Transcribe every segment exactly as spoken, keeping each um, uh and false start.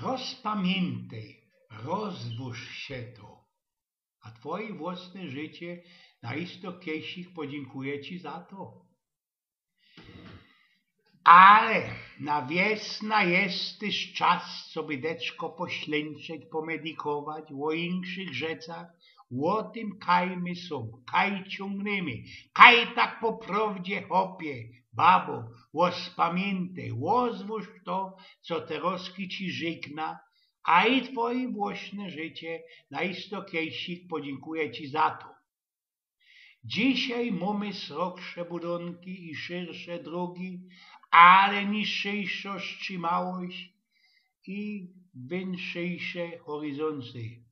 Rozpamiyntej, rozwōż sie to, a twoje własne życie na isto kejsik podziynkunie ci za to. Ale na wiosna je tyż czas, coby deczko poślynczeć, pomedikować ô inkszych rzeczach, ô tym, kaj my sōm, kaj ciōngnymy, kaj tak po prowdzie, chopie, babo, rozpamiyntej, rozwōż to, co terozki ci żygna, a i twoje własne życie na isto kejsik podziynkunie ci za to. Dzisiej mōmy srogsze budōnki i szyrsze drogi, ale niższyjszŏ strzymałość i wyższyjsze horyzōnty.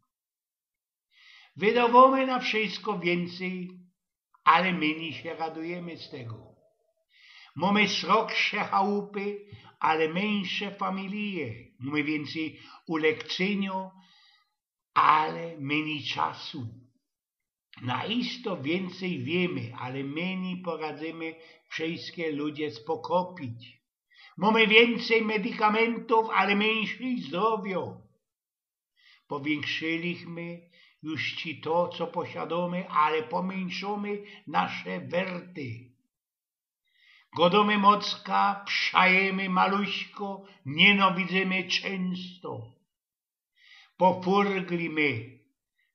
Wydowōmy na wszysko wiyncyj, ale mynij sie radujymy z tego. Mōmy srogsze chałupy, ale mynsze familije. Mōmy wiyncyj ulekcyniŏ, ale mynij czasu. Na isto wiyncyj wiymy, ale mynij poradzymy wszyske ludzie spokopić. Mōmy wiyncyj medikamentōw, ale mynszij zdrowiŏ. Powiynszylichmy już ci to, co posiadōmy, ale pomynszōmy nasze werty. Godōmy mocka, przajymy maluśko, niynawidzymy czynsto. Pofurgliśmy,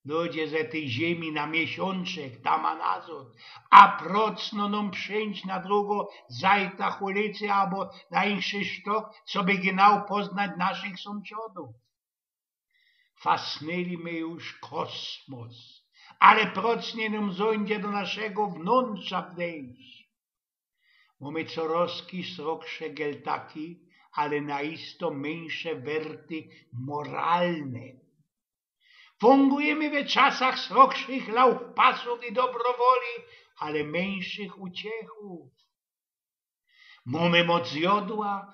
ludzie, ze tyj ziymi na miesiōnczek, tam a nazŏd, a procno nōm przińć na drugŏ zajta ulicy abo na inszy sztok, coby genau poznać naszych sōmsiadōw. Fasniliśmy już kosmos, ale procnie nōm zōndzie do naszego wnōntrza wejść. Mōmy corozki srogsze geltaki, ale na isto mynsze werty moralne. Fōngujymy we czasach srogszych lauchpasōw i dobrowoli, ale mynszych uciechōw. Mōmy moc jodła,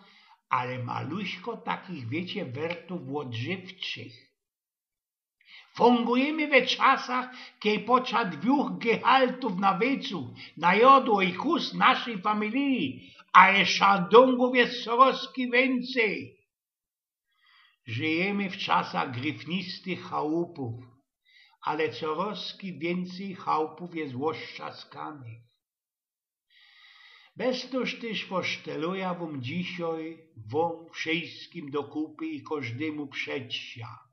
ale maluśko takich, wiycie, wertōw ôdżywczych. Fōngujymy we czasach, kej potrzeba dwōch gehaltōw na wycu, na jodło i kōs naszyj familiji, a je szandōngōw je corozki wiyncyj. Żyjymy w czasach gryfnistych chałupōw, ale corozki wiyncyj chałupōw je ôszczaskanych. Bez to tyż posztelujã wōm dzisiej, wōm wszyskim do kupy i kożdymu przed sia.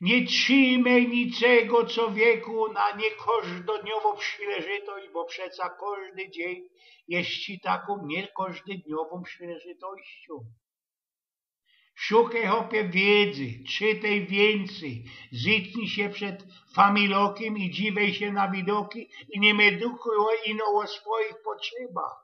Niy trzimej niczego co wieku na niykożdodniowŏ przileżytość, bo przeca kożdy dziyń je ci takōm niykożdodniowōm przileżytościōm. Szukej, chopie, wiydzy, czytej wiyncyj, zytnij sie przed familokiym i dziwej sie na widoki i niy medykuj ino ô swoich potrzebach.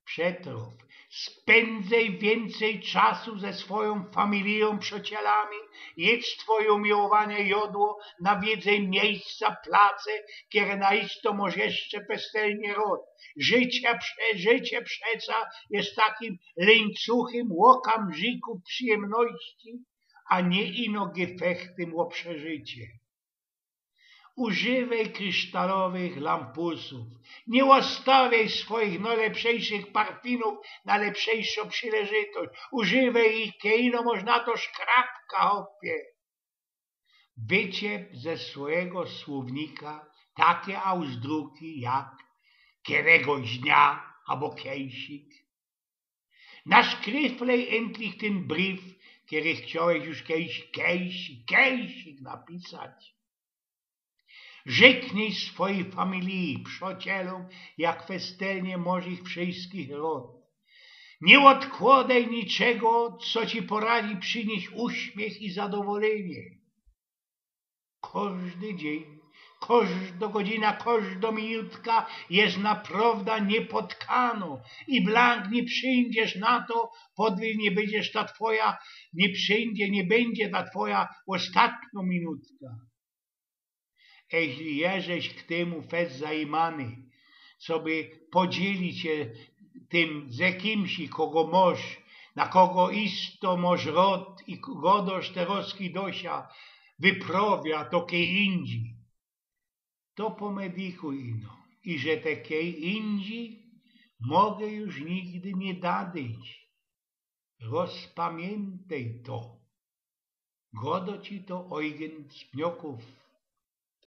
Przetrōw, spyndzej wiyncyj czasu ze swojōm familijōm, przōcielami, jydz twoje umiłowane jodło, nawiedzej miyjsca, place, kere na isto mōsz jeszcze pestelnie rod. Życie prze-, życie przeca je takim lyńcuchym ôkamrzikōw przijymności, a niy ino gefechtym ô przeżycie. Używej krysztalowych lampusōw. Niy ôstawiej swoich nojlepszyjszych parfinōw na lepszyjszŏ przileżytość. Używej ich, kej ino mōsz na to szkrabka, chopie. Wyciep ze swojigo słownika take ausdruki jak keregoś dnia abo kejsik. Naszkriflej endlich tyn brif, kery chciołeś już kejś, kejś, kejsik napisać. Rzyknij swojij familiji, przōcielōm, jak festelnie mōsz ich wszyskich rod. Niy ôdkłodej niczego, co ci poradzi prziniyś uśmiych i zadowolynie. Kożdy dziyń, kożdo godzina, kożdo minutka je naprŏwdã niypotkanŏ i blank niy przijdziesz na to, podli niy bydzie ta twoja, niy przijdzie, niy bydzie ta twoja ôstatnŏ minutka. Jeźli jeżeś tymu fest zajimany, coby podzielić sie tym ze kimś, kogo mōsz, na kogo isto mōsz rod i godŏsz terozki do sia, wyprowia to kej indzij. To pomedikuj ino i że te kej indzij mogę już nigdy niy nadyńć. Rozpamiyntej to. Godo ci to Eugen z Pniokōw